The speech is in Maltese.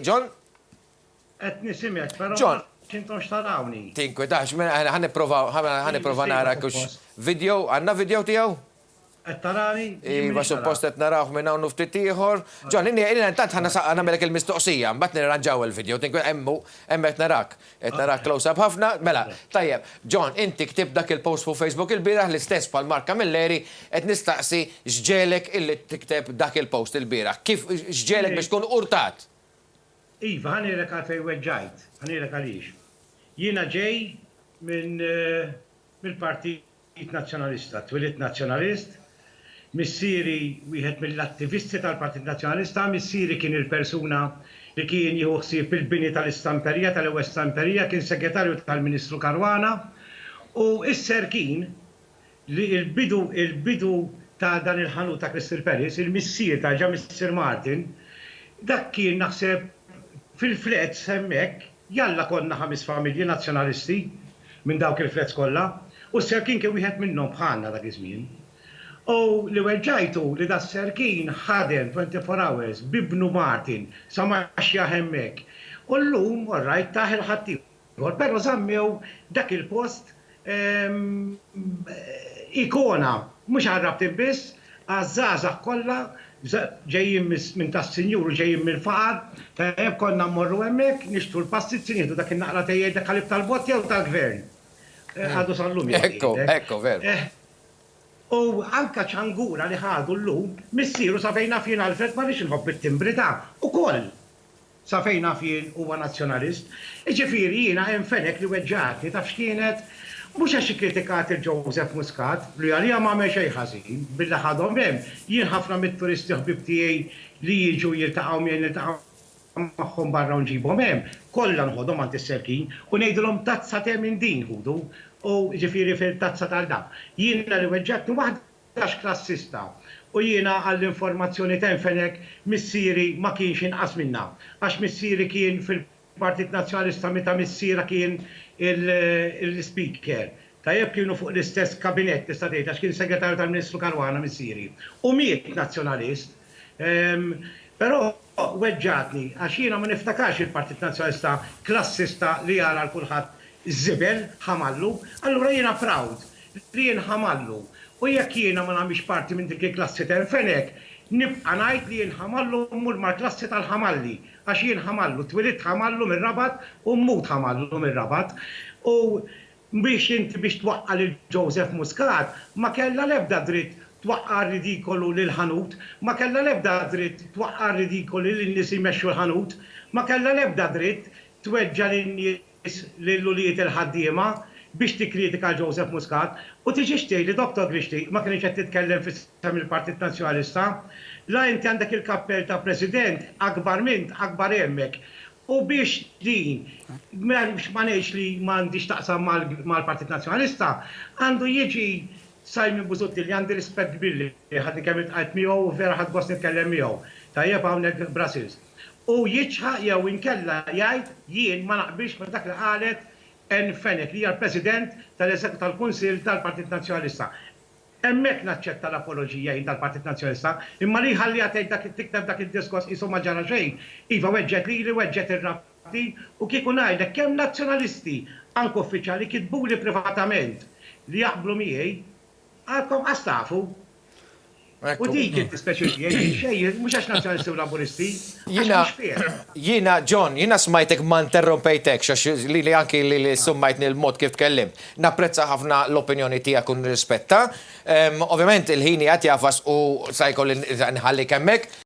John? Qed nisimgħek, però John. ma nafx intomx tarawni. Tinkwetax, mela ħa nipprova ħa nipprova narak hux video, għandna video tiegħu? Qed tarani? Jien Iva, m'iniex narak. suppost qed narawh minn hawn u ftit ieħor. John, inni inni intant ħa nagħmellek il-mistoqsija, mbagħad nirranġaw il-video, tinkweta hemm hu, hemm qed narak. Qed narak close up ħafna. Mela, tajjeb, John, inti ktibt dak il-post fuq Facebook ilbieraħ l-istess bħal Mark Camilleri, qed nistaqsi x'ġegħlek illi tikteb dak il-post ilbieraħ? Kif x'ġegħlek biex tkun urtat? Iva, ħa ngħidlek għalfejn weġġajt, ħa ngħidlek għaliex. Jiena ġej minn mill-Partit Nazzjonalista, twilidt Nazzjonalist, missieri wieħed mill-attivisti tal-Partit Nazzjonalista, missieri kien il-persuna li kien jieħu ħsieb il-bini tal-istamperija, tal-ewwel stamperija, kien segretarju tal-Ministru Caruana u s-Serkin li l-bidu il-bidu ta' dan il-ħanut ta' Crystal Palace, il-missier ta' ġa missier Martin, dak kien naħseb fil-flats hemmhekk, jalla konna ħames familji Nazzjonalisti minn dawk il-flats kollha, u s-Serkin kien wieħed minnhom bħalna dak iż-żmien. U li weġġajtu li das-Serkin ħadem 24 hours b'ibnu Martin sa ma xjaħ hemmhekk. U llum, all right, tah il-ħaddieħor, però żammew dak il-post Ikona, mhux għar-Rabtin biss, għaż-żgħażagħ kollha, ġejjin minn tas-sinjur u ġejjin mill-faqar, tajjeb konna mmorru hemmhekk, nixtru l-pastizzi, nieħdu dak in-naqra tejjej dak ħalib tal-bott jew tal-gvern. Għadu sal-lum jgħid. Ekku, ekku, veru. U anka ċangura li ħadu llum, missieru sa fejn naf jien Alfred ma rridx inħobb it-timbri ta' ukoll. Sa fejn naf jien huwa Nazzjonalist. Jiġifieri jiena hemm Fenech li weġġgħatni, taf x'kienet? Mhux għax ikkritikat lil Joseph Muscat, li għalija m'għamel xejn ħażin billi ħadhom hemm. Jien ħafna mit-turisti ħbieb tiegħi li jiġu jiltaqgħu miegħi niltaqa' magħhom barra u nġibhom hemm, kollha nħodhom għand is-Serkin u ngħidilhom tazza te minn din ħudu u jiġifieri fil-tazza tal-dak. Jiena li weġġgħatni waħda Għax klassista. U jiena għall-informazzjoni t'Ann Fenech missieri ma kienx inqas minnha. Għax missieri kien fil-Partit Nazzjonalista meta missierha kien l-Ispeaker. Tajjeb kienu fuq l-istess kabinett tista' tgħid għax kien segretarju tal-Ministru Caruana missieri. U miet Nazzjonalist. Però weġġgħatni għax jiena ma niftakarx il-Partit Nazzjonalista klassista li jara 'l kulħadd żibel, ħamallu. Allura jiena proud li jien ħamallu. U jekk jiena ma nagħmilx parti minn dik il-klassi t'Ann Fenech, nibqa' ngħid li jien ħamallu u mmur mal-klassi tal-ħamalli, għax jien ħamallu, twilidt ħamallu mir-Rabat u mmut ħamallu mir-Rabat. U biex inti biex twaqqa' lil Joseph Muscat ma kellha l-ebda dritt twaqqa' għar-ridikolu lill-ħanut, ma kellha l-ebda dritt twaqqa' għar-ridikoli lin-nies li jmexxu l-ħanut, ma kellha l-ebda dritt tweġġa' lin-nies lil ulied il-ħaddiema biex tikkritika 'l Joseph Muscat u tiġix tgħid li Dottor Grixti ma kinitx qed titkellem f'isem il-Partit Nazzjonalista. La inti għandek il-kappell ta' President, akbar m'int, akbar għemmek. U biex din, biex ma ngħidx li ma għandhiex x'taqsam mal-Partit Nazzjonalista, għandu jiġi Simon Busuttil li għandi rispett kbir lejh, għadni kemm iltqajt miegħu u vera ħadt gost nitkellem miegħu, tajjeb hawnhekk Brussels. U jiċħaq jew inkella jgħid jien ma naqbilx ma' dak li qalet Ann Fenech li hija l-President tal-Kunsill tal-Partit Nazzjonalista. Hemmhekk naċċetta l-apoloġija jien tal-Partit Nazzjonalista, imma li jħalliha tgħid dak tikteb dak id-diskors qisu ma ġara xejn, iva weġġgħet lili, weġġgħet ir-Rabtin u kieku ngħidlek kemm Nazzjonalisti, anke uffiċjali kitbuli privatament li jaqblu miegħi, għadkom qas tafu. U dik id-dispjaċir tiegħi jien xejn, mhux għax Nazzjonalisti u Laburisti, għax mhux fair. Jiena, John, jiena smajtek ma interrompejtekx għax lili anki li summajtni l-mod kif tkellimt. Napprezza ħafna l-opinjoni tiegħek u nirrispetta. Ovvjament il-ħin qiegħed jagħfas u sa jkolli nħallik hemmhekk.